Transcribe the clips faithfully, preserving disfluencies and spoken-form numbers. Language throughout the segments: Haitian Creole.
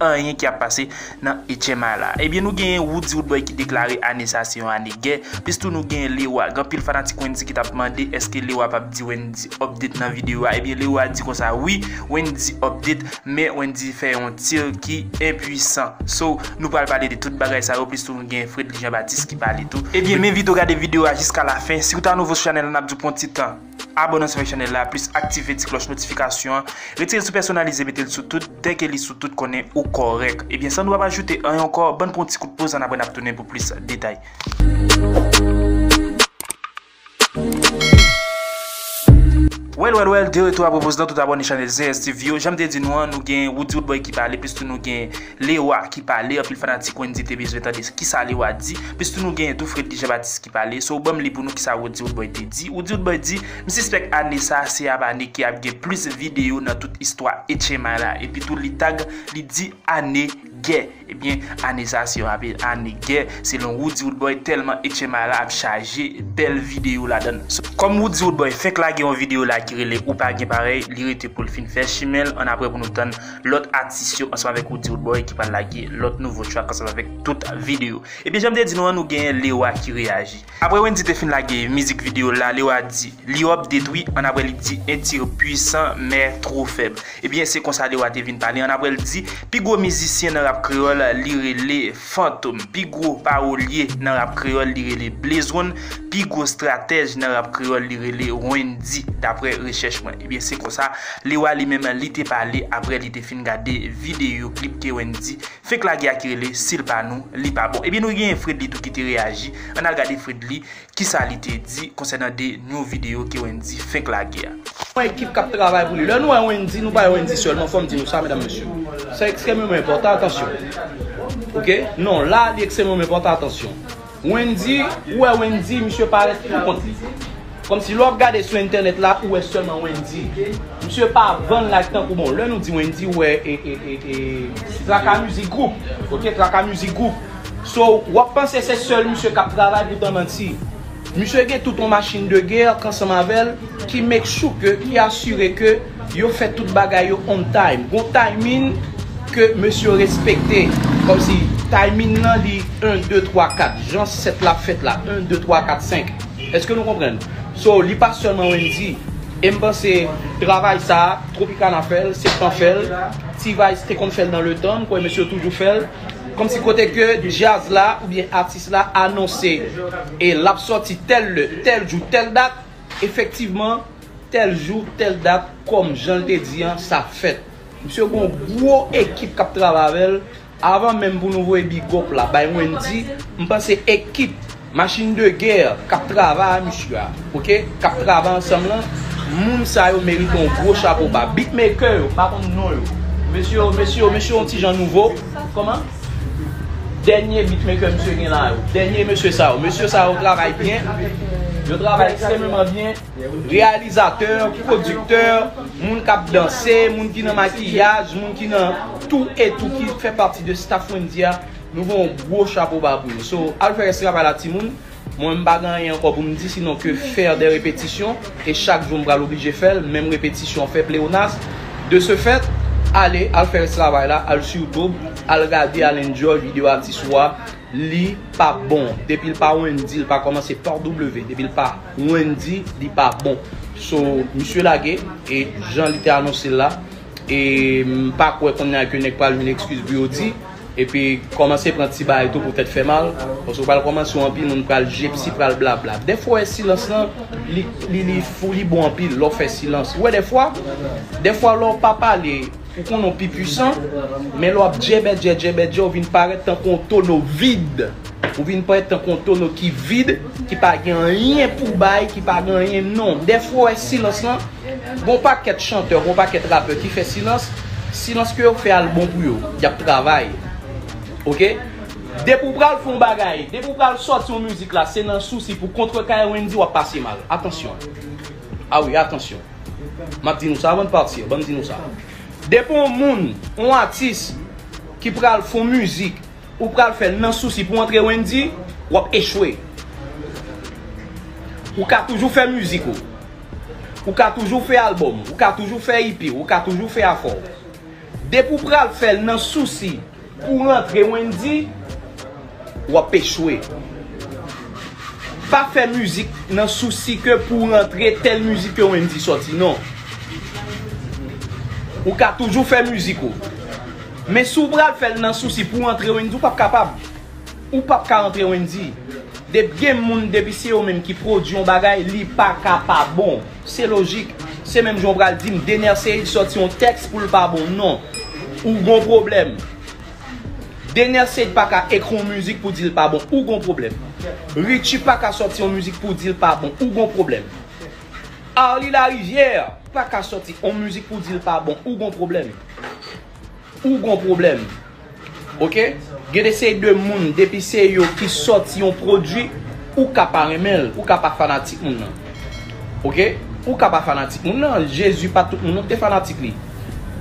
anyen ki ap pase nan H M I la. Ebyen, nou genyen Roody Roodboy ki deklare ane sa se yon ane gè. Plis tou, nou genyen Lewa. Gen anpil fanatik Wendy ki t ap mande èske Lewa p ap di Wendy update nan videyo a. Ebyen, Lewa di konsa, wi, Wendy update, men Wendy fè yon tir ki enpwisan. So, nou pral pale de tout bagay sa yo. Plis tou, nou genyen Fredly Jean Baptiste ki pale tou. Ebyen, m envite w gade videyo a jiska lafen. Si w ta nouvo sou chanèl la, n ap di w pran ti tan abòne ansanm avèk chanèl la, plis aktive ti klòch notifikasyon an. Retire l sou pèsonalize, mete l sou tout. Dèke li sou tout, konnen ou kòrèk. Ebyen, san nou p ap ajoute anyen ankò, bann pran ti kout poz, ann apre n ap tounen pou plis detay. Well, well, well, de retour à propos nan tout abòne chanèl Z S T V yo. Jan m te di nou an, nou gen Roody Roodboy ki pale, plis tou nou gen Lewa ki pale. Anpil fanatik Wendy te bezwen tande kisa Lewa di. Plis tou nou gen tou Fredly Jean Baptiste ki pale. So, ban m li pou nou kisa Roody Roodboy te di. Roody Roodboy di, m sispèk ane sa se ap ane ki ap gen plis videyo nan tout istwa H M I la. Epi tou li tag, li di ane gè. Ebyen, ane sa se yon ane gè, selon Roody Roodboy, tèlman H M I la ap chaje bèl videyo ladan l. So, kòm Roody Roodboy fenk lage yon videyo la ki rele Ou Pa Gen Parèy, li rete pou l fin fè chimen l, ann apre pou nou tann lòt atis yo ansanm avèk Roody Roodboy ki pral lage lòt nouvo track ansanm avèk tout videyo. Ebyen, jan m te di nou an, nou genyen Lewa ki reyaji. Apre Wendy te fin lage mizik videyo la, Lewa di, li update wi, ann apre li di, un tir puissant mais trop faible. Ebyen, se konsa Lewa te vin pale. Ann apre l di, pi gwo mizisyen nan rap kreyòl, li rele Fantom. Pi gwo pawolye nan rap kreyòl, li rele Blaze One. Pi gwo stratèj nan rap kreyòl, li rele Wendy, daprè rechèch mwen. Ebyen, se konsa Lewa li menm, li te pale apre li te fin gade videyo klip ke Wendy fenk lage a ki rele Si l pa nou, li pa bon. Ebyen, nou genyen Fredly tou ki te reyaji. Ann al gade Fredly, kisa li te di konsènan de new videyo ke Wendy fenk lage a. Yon ekip k ap travay pou li. Lè nou wè Wendy, nou pa wè Wendy sèlman, fò m di nou sa, medam, mesye. Se ekstrèmeman enpòtan, atansyon. Oke? Non, la, li ekstrèmeman enpòtan, atansyon. Wendy, ou wè Wendy, misye parèt pou kont li. Kòmsi lè w ap gade sou entènèt la, ou wè sèlman Wendy. Misye pa vann like tankou, bon, lè nou di Wendy, ou wè, e, e, e, e, Traka Music Group. Oke, Traka Music Group. So, w ap panse se sèl misye k ap travay, poutan manti. Misye gen tout yon machin de gè k ansanm avè l, ki make sure ke, ki asire ke yo fè tout bagay yo on time. Gon timing ke mesye yo respekte. Kòmsi timing nan li en, de, twa, kat. Jan sèt la ap fèt la, en, de, twa, kat, senk. Èske nou konprann? So, li pa sèlman Wendy. E m panse travay sa, Tropicana fè l, Septan fè l, T-Vice te konn fè l nan letan, m kwè mesye yo toujou fè l. Kòmsi kote ke djaz la oubyen atis la anonse e l ap sòti tèl lè, tèl jou, tèl dat, efektivman, tèl jou, tèl dat, kòm jan l te di an, sa fèt. Misye gon gwo ekip k ap travay avè l. Avan menm pou nou voye big up la bay Wendy, m panse ekip machin de gè k ap travay a misye a, oke, k ap travay ansanm lan, moun sa yo merite yon gwo chapo ba. Beatmaker yo, m pa konn non yo. Mesye yo, mesye yo, mesye yo yon ti jan nouvo. Kòman? Dènye beatmaker misye gen la yo. Dènye mesye sa yo. Mesye sa yo travay byen. Yo travay ekstrèmeman byen. Reyalizatè, pwodiktè, moun k ap danse, moun ki nan makiyaj, moun ki nan tou e tou ki fè pati de staff Wendy a, nou voye yon gwo chapo ba pou yo. So, al fè rès travay la, timoun. Mwen, m pa gen anyen ankò pou m di, sinon ke fè de repetition, e chak jou m pral oblije fè l, menm repetisyon an fè pleyonas. De ce fait, ale, al fè rès travay la, al sou YouTube, al gade, al enjoy videyo atis ou a. Li pa bon. Depi l pa Wendy, li pa kòmanse pa W, depi l pa Wendy, li pa bon. So, misye lage, e jan li te anonse l la, e m pa kwè kounye a ke nèg pral jwenn ekskiz pou yo di, epi kòmanse pran ti bagay tou pou tèt fè mal, paske w pral kòmanse wè anpil moun pral jepsi, pral blabla. Dèfwa w wè silans lan, li, li, li fou, li bon anpil, lè w fè silans. Ou wè dèfwa, dèfwa lè w pa pale, ou konnen w pi pwisan, men lè w ap djèbèdjè, djèbèdjè, ou vin parèt tankou yon tono vid. Ou vin parèt tankou yon tono ki vid, ki pa gen anyen pou bay, ki pa gen anyen non. Dèfwa w wè silans lan, gon pakèt chantè, gon pakèt rapè ki fè silans. Silans ke yo fè a l bon pou yo. Y ap travay. Oke? Depi w pral fè yon bagay, depi w pral sòti yon mizik la, se nan sousi pou kontrekaye Wendy w ap pase mal. Atansyon. A wi, atansyon. M ap di nou sa, avan n pati, ban m di nou sa. Depi yon moun, yon atis, ki pral fè yon mizik, ou pral fè l nan sousi pou antre Wendy, w ap echwe. Ou ka toujou fè mizik ou. Ou ka toujou fè albòm. Ou ka toujou fè E P. Ou ka toujou fè afè w. Depi w pral fè l nan sousi pou rantre Wendyy, w ap echwe. Pa fè mizik nan sousi ke pou rantre tèl mizik ke Wendyy sòti, non. Ou ka toujou fè mizik ou. Men si w pral fè l nan sousi pou rantre Wendyy, ou p ap kapab. Ou p ap ka rantre Wendyy. Depi gen moun, depi se yo menm ki pwodui yon bagay, li pa ka pa bon. Se lojik. Se menm jan w pral di m, Dener Ceïd sòti yon tèks pou l pa bon. Non. Ou gon pwoblèm. Dener Ceïd pa ka ekri yon mizik pou di l pa bon. Ou gon pwoblèm. Richie pa ka sòti yon mizik pou di l pa bon. Ou gon pwoblèm. Arly Larivière pa ka sòti yon mizik pou di l pa bon. Ou gon pwoblèm. Ou gon pwoblèm. Oke? Gen de seri de moun, depi se yo ki sòti yon pwodui, ou ka pa renmen l, ou ka pa fanatik moun nan. Oke? Ou ka pa fanatik moun nan. Jezi pa tout moun non ki te fanatik li.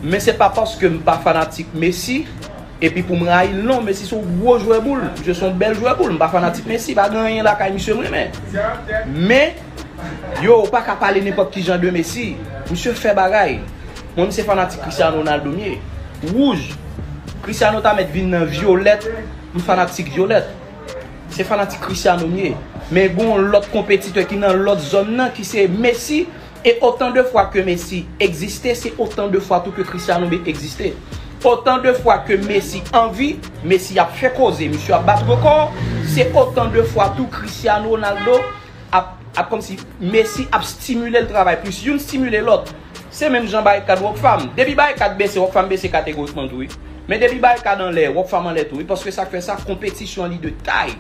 Men se pa paske m pa fanatik Messi, epi pou m rayi l, non. Messi se yon gwo jwè boul. Misye se yon bèl jwè boul. M pa fanatik Messi, pa gen anyen lakay misye m renmen. Men, yo, ou pa ka pale nenpòt ki jan de Messi. Misye fè bagay. Mwen, m se fanatik Cristiano Ronaldo m ye. Wouj. Cristiano ta mèt vin nan vyolèt, m fanatik vyolèt. Se fanatik Cristiano m ye. Men gon lòt konpetitè ki nan lòt zòn nan ki se Messi. E otan de fwa ke Messi egziste, se otan de fwa tou ke Cristiano be egziste. Otan de fwa ke Messi anvi, Messi ap fè koze, misye ap bat rekò, se otan de fwa tou Cristiano Ronaldo ap, ap kòmsi Messi ap stimile l travay plis, youn stimile lòt. Se menm jan Barikad Rockfam. Depi Barikad bese, Rockfam bese kategorikman tou, wi. Men depi Barikad anlè, Rockfam anlè tou, wi. Paske sa k fè sa, konpetisyon an li de tay.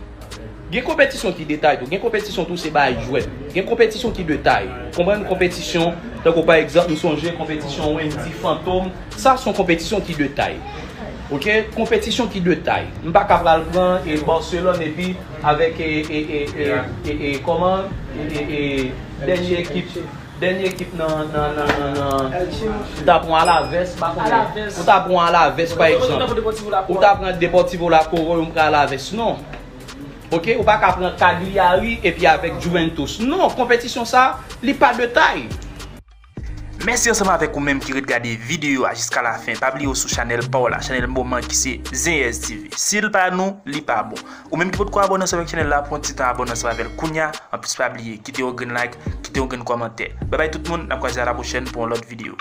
Gen konpetisyon ki de tay tou. Gen konpetisyon tou se bay jwèt. Gen konpetisyon ki de tay. Konprann konpetisyon, tankou pa egzanp, m sonje konpetisyon Wendyy Fantom. Sa se yon konpetisson ki de tay. Oke? Konpetisyon ki de tay. M pa ka pral pran e Barcelone epi avèk e, e, e, e, e, e, kòman? E, e, e, dènye ekip, dènye ekip nan, nan, nan, nan, nan, ou ta pran Alavès, pa konnen. Ou ta pran Alavès, pa egzanp. Ou ta pran Deportivo La Coruña, ou pran Alavès. Non. Oke? Ou pa ka pran Cagliari epi avèk Juventus. Non, konpetisyon sa, li pa de tay. Mèsi ansanm avèk ou menm ki ret gade videyo a jiska lafen. Pa bliye w sou chanèl pa w la, chanèl moman ki se Zenyèz T V. Si l pa nou, li pa bon. Ou menm ki potko abòne ansanm avèk chanèl la, pran ti tan abòne ansanm avè l kounya. Anplis, pa bliye, kite yon grenn like, kite yon grenn kòmantè. Babay tout moun, n ap kwaze a la pwochèn pou yon lòt videyo.